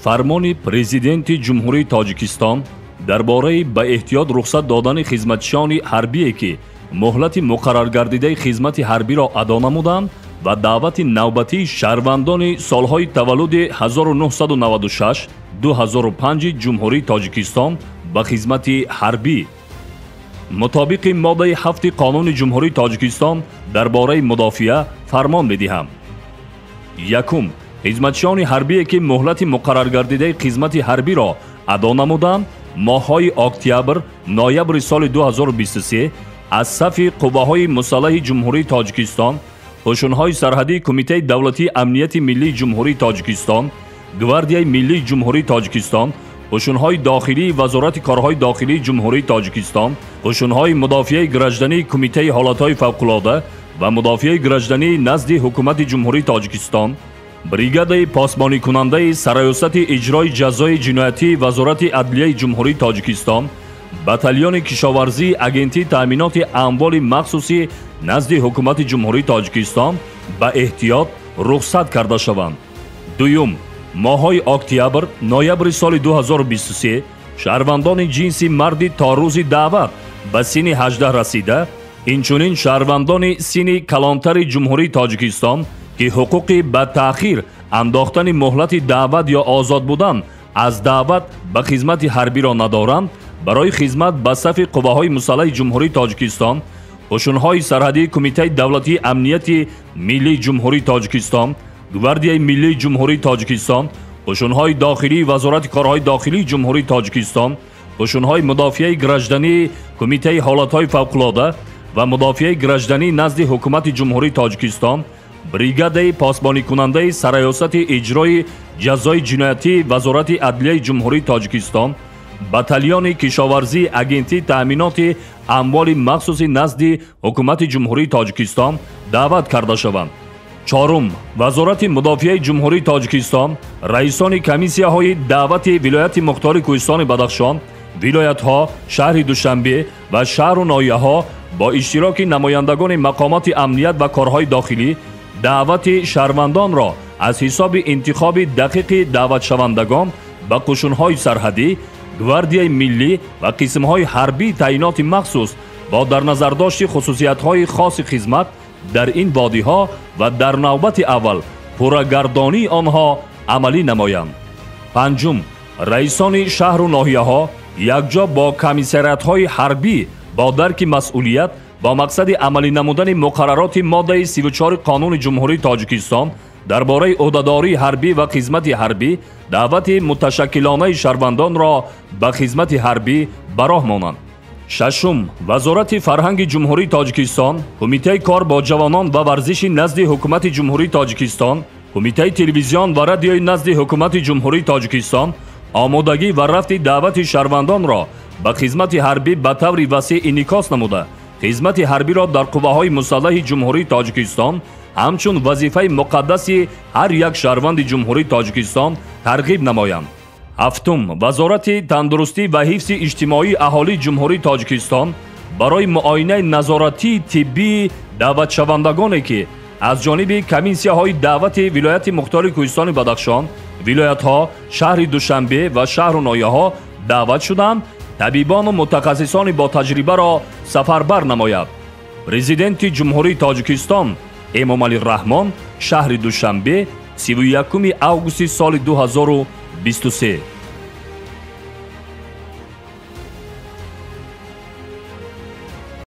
Фармони Президенти Ҷумҳурии Тоҷикистон дар бораи ба эҳтиёт рухсат додани хизматчиёни ҳарбие, ки муҳлати муқарраргардидаи хизмати ҳарбиро адо намуданд, ва даъвати навбатии шаҳрвандони солҳои таваллуди 1996 2005 Ҷумҳурии Тоҷикистон ба хизмати ҳарбӣ. Мутобиқи моддаи 7 Қонуни Ҷумҳурии Тоҷикистон дар бораи мудофиа фармон медиҳам. Якум, хизматчиёни ҳарбие, ки муҳлати муқарраргардидаи хизмати ҳарбиро адо намуданд, моҳҳои октябр ноябри соли 2023 аз сафи қувваҳои мусаллаҳи Ҷумҳурии Тоҷикистон, қӯшунҳои сарҳадии Кумитаи давлатии амнияти миллии Ҷумҳурии Тоҷикистон, Гвардияи миллии Ҷумҳурии Тоҷикистон, қӯшунҳои дохилии Вазорати корҳои дохилии Ҷумҳурии Тоҷикистон, қӯшунҳои мудофиаи граждании Кумитаи ҳолатҳои фавқулода ва мудофиаи граждании назди Ҳукумати Ҷумҳурии Тоҷикистон, бригадаи посбоникунандаи Сараёсати иҷрои ҷазои ҷиноятии Вазорати адлияи Ҷумҳурии Тоҷикистон, батальони кишоварзии Агентии таъминоти амволи махсусӣ назди Ҳукумати Ҷумҳурии Тоҷикистон ба эҳтиёт рухсат карда шаванд. Дуюм, моҳҳои октябр ноябри соли 2023 шаҳрвандони ҷинси марди то рӯзи даъват ба синни 18 расида, инчунин шаҳрвандони синни калонтари Ҷумҳурии Тоҷикистон, ки ҳуқуқи ба таъхир андохтани муҳлати даъват ё озод будан аз даъват ба хизмати ҳарбиро надоранд, барои хизмат ба сафи қувваҳои мусаллаҳи Ҷумҳурии Тоҷикистон, қӯшунҳои сарҳадии Кумитаи давлатии амнияти миллии Ҷумҳурии Тоҷикистон, Гвардияи миллии Ҷумҳурии Тоҷикистон, қӯшунҳои дохилии Вазорати корҳои дохилии Ҷумҳурии Тоҷикистон, қӯшунҳои мудофиаи граждании Кумитаи ҳолатҳои фавқулода ва мудофиаи граждании назди Ҳукумати Ҷумҳурии Тоҷикистон, бригадаи посбоникунандаи Сараёсати иҷрои ҷазои ҷиноятии Вазорати адлияи Ҷумҳурии Тоҷикистон, батальони кишоварзии Агентии таъминоти амволи махсуси назди Ҳукумати Ҷумҳурии Тоҷикистон даъват карда шаванд. Чорум, Вазорати мудофиаи Ҷумҳурии Тоҷикистон, раисони комиссияҳои даъвати вилояти мухтори Кӯҳистони Бадахшон, вилоятҳо, шаҳри Душанбе ва шаҳру ноҳияҳо бо иштироки намояндагони мақомоти амният ва корҳои дохилӣ даъвати шаҳрвандонро аз ҳисоби интихоби дақиқи даъватшавандагон ба қӯшунҳои сарҳадӣ, Гвардияи миллӣ ва қисмҳои ҳарбии таъиноти махсус бо дар назардошти хусусиятҳои хоси хизмат дар ин водиҳо ва дар навбати аввал пуррагардонии онҳо амалӣ намоянд. Панҷум, раисони шаҳру ноҳияҳо якҷо бо комиссариатҳои ҳарбӣ бо дарки масъулият бо мақсади амалӣ намудани муқаррароти моддаи 34 Қонуни Ҷумҳурии Тоҷикистон дар бораи ӯҳдадории ҳарбӣ ва хизмати ҳарбӣ даъвати муташаккилонаи шаҳрвандонро ба хизмати ҳарбӣ ба роҳ монанд. Шашум, Вазорати фарҳанги Ҷумҳурии Тоҷикистон, Кумитаи кор бо ҷавонон ва варзиши назди Ҳукумати Ҷумҳурии Тоҷикистон, Кумитаи телевизион ва радиои назди Ҳукумати Ҷумҳурии Тоҷикистон омодагӣ ва рафти даъвати шаҳрвандонро ба хизмати ҳарбӣ ба таври васеъ инъикос намуда, хизмати ҳарбиро дар қувваҳои мусаллаҳи Ҷумҳурии Тоҷикистон ҳамчун вазифаи муқаддаси ҳар як шаҳрванди Ҷумҳурии Тоҷикистон тарғиб намоянд. Ҳафтум, Вазорати тандурустӣ ва ҳифзи иҷтимоии аҳолии Ҷумҳурии Тоҷикистон барои муоинаи назоратии тиббии даъватшавандагоне, ки аз ҷониби комиссияҳои даъвати вилояти мухтори Кӯҳистони Бадахшон, вилоятҳо, шаҳри Душанбе ва шаҳру ноҳияҳо даъват шуданд, табибону мутахассисони ботаҷрибаро сафарбар намояд. Президенти Ҷумҳурии Тоҷикистон Эмомалӣ Раҳмон, шаҳри Душанбе, 31 августи соли 2023.